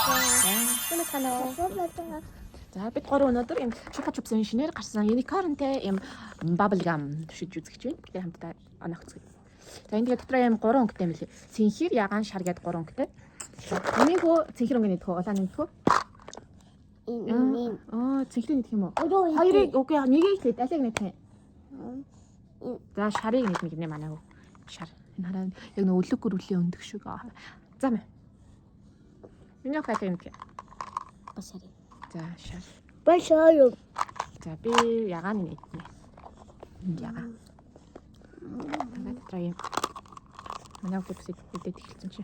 За, сайн уу? За, бид гурав өнөөдөр юм Chupa Chups-ын шинээр гарсан unicorn-тэй юм bubble gum туршиж үзэх гэж байна. Тэгээ хамтдаа оногцгоо. За, энэ тэгээ дотроо юм гурван өнгөтэй юм лээ. Цэнхэр, ягаан, шар гэдэг гурван өнгөтэй. Миний хөө цэнхэр өнгө нэгдэх үү? Улаан нэгдэх үү? Энэ. Аа, цэнхэр нэгдэх юм уу? Өөрөө. Хоёрыг, үгүй, нэгийг л, алийг нэгдэх юм? За, шарыг нэгдэх гинэ манай хөө. Шар. Энэ хараа, яг нэг өлөг гөрвлийн өндөг шиг. Аа. За мэ. Миний хөө алийг нэгдэх юм? Басари. За, шар. Басари. За, би ягаан нэгдэнэ. Энд ягаан. Тэгээд дотроо юм. Манай хүүхэд бас идээд эхэлсэн чи.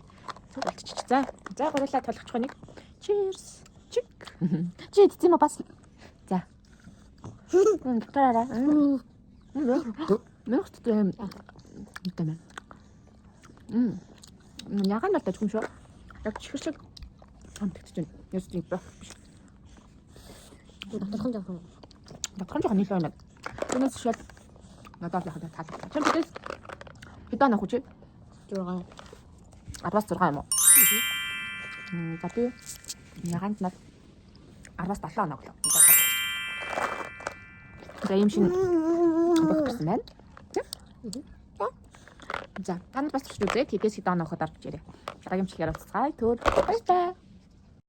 Цуг болчих. За. За, гурлаа толгочих нэг. Cheers. Чик. Чи идсэн юм уу бас? За. Дотроо арай. Мэх дотор юм. Үгүй юм. Мм. Ягаан бол дажгүй юм шүү. Яг чихэр шиг амтагдаж байна. Ерөөс тийм байх биш. Доторхон жоохон. Доторхон жоохон нэлээ байна. Түүнээс шал надад л яхад таалагдлаа. Чам бидээс хэдэн оноо хүчээ? 6. 10-аас 6 юм уу? За, би ягаанд над 10-аас 7 оноо өглөө. За, ийм шинэ бөх гарсан байна. Тэ? За, та нар бас туршиж үзээд хэдээс хэдэн оноо өгөхөд орж ирээ. Дараагийн бичлэгээр уулзацгаая. Түр баярлалаа.